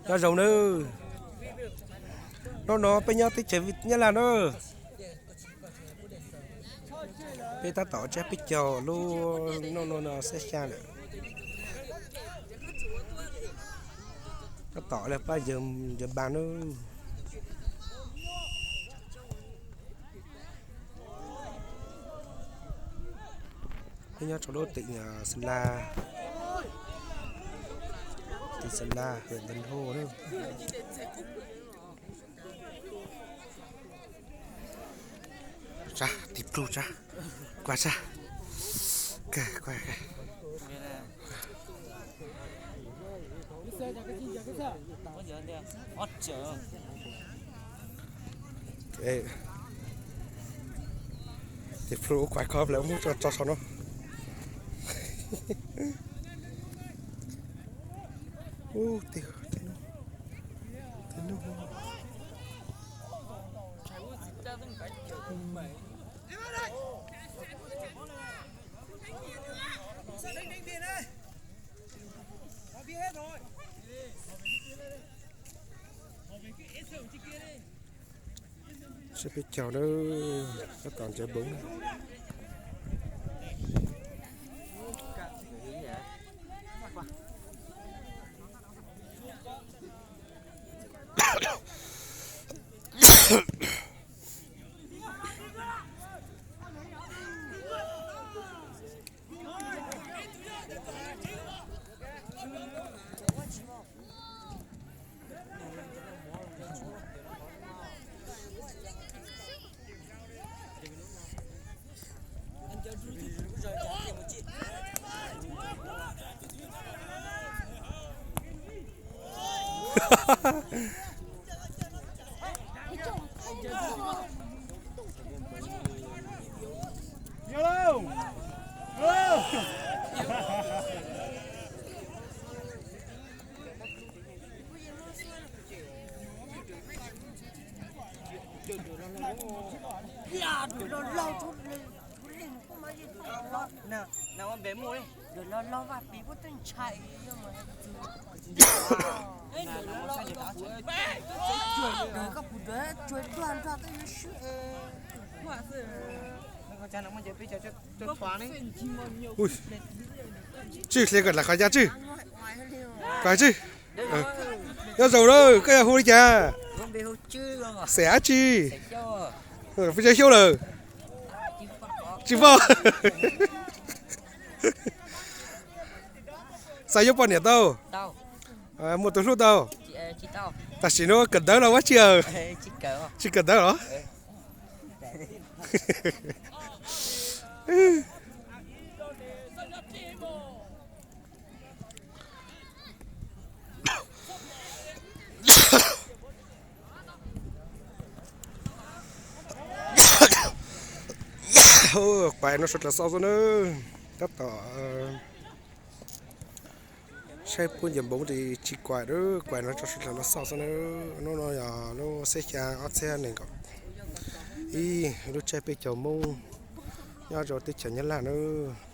Nyob zoo nawb. Hnub no peb nyob teb chaws Nyab Laj nawb. Peb tab tom tsab peb caug lub no no no xab xya lawm. Tab tom li pab yawg ncaws npas nawb. Peb nyob rau lub tỉnh Gia Lai, tỉnh Gia Lai, huyện Vân Hồ nawb. Sab, tim plug sab, kuaj sab, kuaj. Tim plug ua kuaj kho lawv muab tso tso no. Ub, Sab peb caug nawb, tab tom ncaws npas. Tswj, hla kom lam qhov ncaj Tswj. Kom Tswj. Nyob zoo na, koj yog hu li cas? Xeem dab tsi? Peb caug xyoo lawm. Tsis pom. Xav yuav poj niam tau? Muaj tus hlub tau? Tam sim no kawm ntawv los ua tsi? Tsis kawm ntawv los? Kuaim no sawv dlawg xauj xwb na. Tab tom saib puab ncaws npoo ces tsis kuaim, kuaim no rau sawv dlawg los xauj xwb na. Hnub no yog lub xiab xya ob txhiab nees nkaum ib, lub tsab peb caug Hmoob nyob rau teb chaws Nyab Laj nawb.